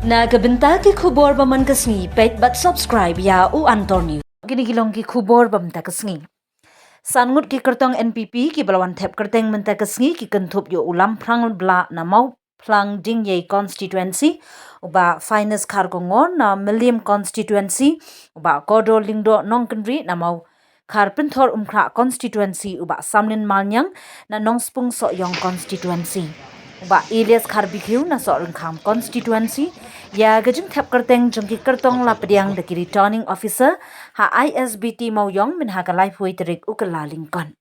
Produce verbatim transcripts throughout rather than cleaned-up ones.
Na ka bynta ki khubor ba man ka sngi, peit bad subscribe ïa U Antor News. Kine ki long ki khubor ba mynta ka sngi. San ngut ki kyrtong N P P kiba la wan thep kyrteng mynta ka sngi ki kynthup ïa u Lamphrang Blah na Mawphlang Dingïei constituency, u Bah Finest Kharkongor na Mylliem constituency, u Bah Kordor Lyngdoh Nongkynrih na Mawkhar Pynthor Umkhrah constituency, u Bah Samlin Malniang na Nongspung Sohiong constituency, u Bah Elias Kharbikiew na Sohryngkham constituency. Ïa ka jingthep kyrteng jong ki kyrtong la pdiang da ki returning officer ha I S B T Mawiong mynha ka laiphew tarik u Kyllalyngkot.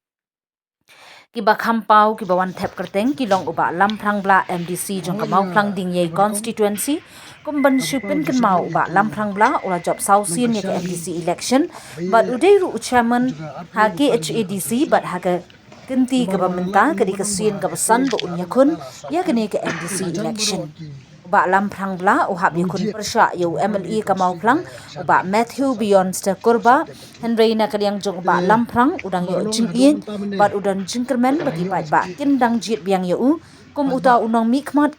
Kiba kham paw kiba wan thep kyrteng ki long u Bah Lamphrang Blah, M D C jong ka Mawphlang Dingïei constituency. Kum ban shu pynkynmaw, u Bah Lamphrang Blah u la jop saw sien ïa ka M D C election bad u dei ruh u chairman ha K H A D C bad ha ka kynti kaba mynta ka dei ka sien kaba san ba un ïakhun ïa kane ka M D C election. U Bah Lamphrang Blah u hap ïakhun pyrshah ïa u M L A ka Mawphlang, u Bah Matthew Beyonce Kurbah, hynrei na ka liang jong u Bah Lamphrang u dang ïoh jingïeit bad u don jingkyrmen ba ki paidbah kin dang jied biang ïa u kum uta u nongmihkhmat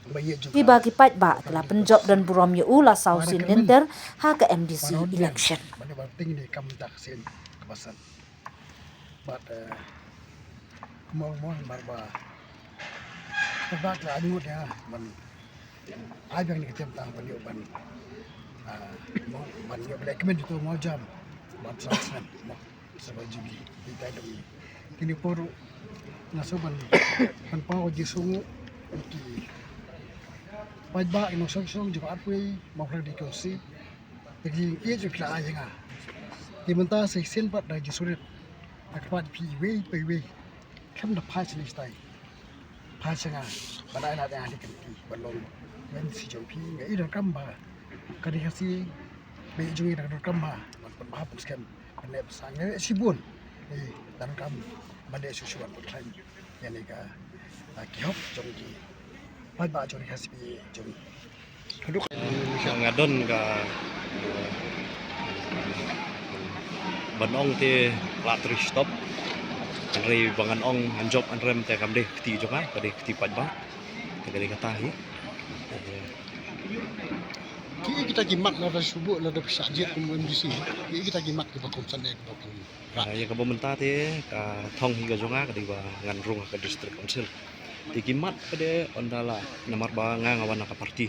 kiba ki paidbah ki la pynjop don burom ïa u la saw sien lynter ha ka M D C election. Bad, eh, mo, mo, mar ba. Tang ba la ngut ïa, ban ai biang ïa ka tem tang ban ïoh ban, ah, mo, ban ïoh black men tu mo jam. Ban sa snem mo. Sa ba jubilee. Di tai dong ni. Kine por nga sa ban, ban paw ji sung ki paidbah ïa nongshong shnong jong arphew mo phrang di kosi. Te ki ïeit jong ki la ai ïa nga. Te mynta sa shisien pat da jingsurit. Da kyrpad phi iwei pa iwei. Khlem da phai shane shatai. Phai sha nga. Ba da ai lad ïa nga ha kane ka kti. Ban long M D C jong phi, nga i donkam ba ka ri Khasi ba ïeit jong ngi da ka donkam ba ban pynbha pynskhem, ban leh ban sah, nga leh shibun. Ngi da donkam ban leh shuh shuh ban pynkhlaiñ ïa kane ka, ah, ki hok jong ki paidbah jong ri Khasi jong ngi. Nga don ka ban ong te la trei stop. Hynrei ba ngan ong ngan jop ngan rem te kam dei kti jong nga, ka dei kti paidbah. Te ka dei kata hi. Ki kita ki mat lada shu buh lada pisa jied kum M D C. Ki kita ki mat kiba kongsan eh kiba kong. Ah, ïa kaba mynta te ka thong hi ka jong nga ka dei ba ngan rung ha ka district council. Te ki mat pat de ynda la namar ba nga nga wan na ka party.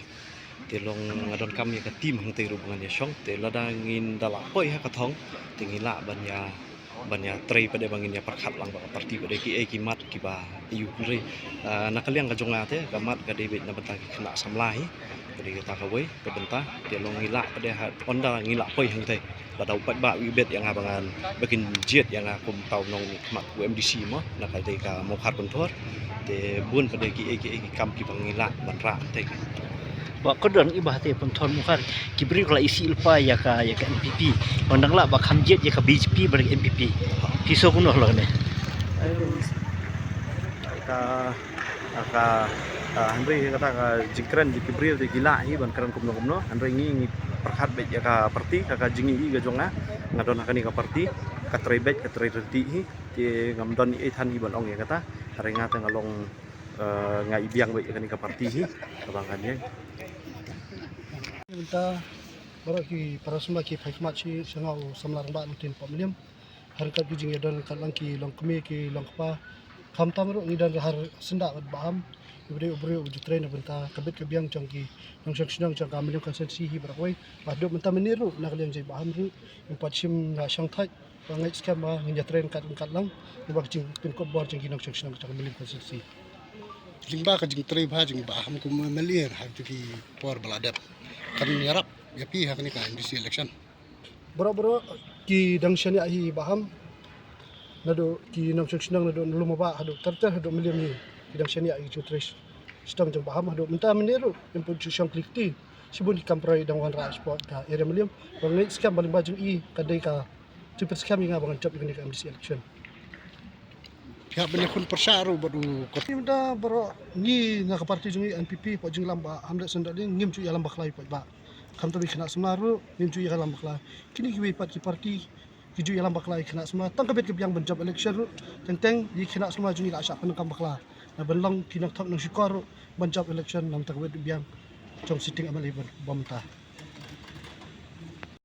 Te long nga donkam ïa ka team hangtei ruh ba ngan ïa shong. Te lada ngin da la poi ha ka thong te ngi lah ban ïa, ban ïa trei pat de ba ngin ïa pyrkhat lang bad ka party pat de kiei ki mat kiba ïa u hynrei, ah, na ka liang ka jong nga te ka mat ka dei beit na bynta ki khynnah samla hi. Ka dei kata kawei ka bynta. Te long ngi lah pat de ha ynda ngi lah poi hangtei. Lada u paidbah u ibet ïa nga ba ngan, ba kin jied ïa nga kum uta u nongmihkhmat u M D C mo, na ka dei ka Mawkhar Pynthor. Te bun pat de kiei kiei ki kam kiba ngi lah ban rah te. Ba ka don i ba te Pynthor Mawkhar ki briew ka la isih lypa ïa ka, ïa ka N P P. Wan dang lah ba kham jied ïa ka B J P bad ka N P P. Phi sngew kumno halor kane? Ka, ka, ka, hynrei kata ka jingkren jong ki briew te ki lah hi ban kren kumno kumno. Hynrei ngi ngi pyrkhat beit ïa ka party, ka, ka jingïohi ka jong nga. Nga don ha kane ka party, ka trei beit, ka trei ryntih hi. Te ngam don ei ei than hi ban ong ïa kata. Hynrei nga te nga long, eh, nga i biang beit ïa kane ka party hi. Kaba ngan ïeng. Mynta baroh ki para samla ki phai khmat shi sha nga u samla rangbah Martin Pop Mylliem. Ha ryngkat ki jingïadon ryngkat lang ki longkmie ki longkpa. Khamtam ruh ngi don ha syndah bad Bah Ham. Uba dei u briew uba ju trei na bynta ka bit ka biang jong ki nongshong shnong jong ka Mylliem constituency hi baroh kawei. Bad haduh mynta mynne ruh na ka liang jong i Bah Ham ruh ngim pat shym la shong thait. Ba ngeit skhem ba ngin ïa trei ryngkat ryngkat lang. Namar ka jingpynkupbor jong ki nongshong shnong jong ka Mylliem constituency. Lyngba ka jingtrei bha jong i Bah Ham kum M L A ha kito ki por ba la dep, kan ïarap ïa phi ha kane ka M D C election. Baroh baroh ki dang shaniah hi Bah Ham. Naduh ki nongshong shnong naduh Lum Bah haduh ter ter haduh Mylliem hi. Ki dang shaniah ïa ki jingtrei shitom jong Bah Ham haduh mynta mynne ruh. Ngim pat ju shong kli kti. Shibun ki kam pyrshah dang wanrah sport ka area Mylliem. Ba ngeit skhem ba lyngba jong i ka dei ka jingpynskhem ïa nga ba ngan jop ïa kane ka M D C election. Phi hap ban ïakhun pyrshah ruh bad u kot. Mynta baroh ngi na ka party jong ngi N P P, pat jingïalam Bah Hamlet Sendali, ngim ju ïalam bakla ïa u paidbah. Khamtam i khynnah samla ruh ngim ju ïalam bakla. Kine kiwei pat ki party ki ju ïalam bakla ïa i khynnah samla. Tang ka bit ka biang ban jop election ruh teng teng i khynnah samla jong ngi la shah pyndonkam bakla. Na ban long ki nongthok nongshukor ruh ban jop election na bynta ka bit ka biang. jong sitting M L A ba mynta.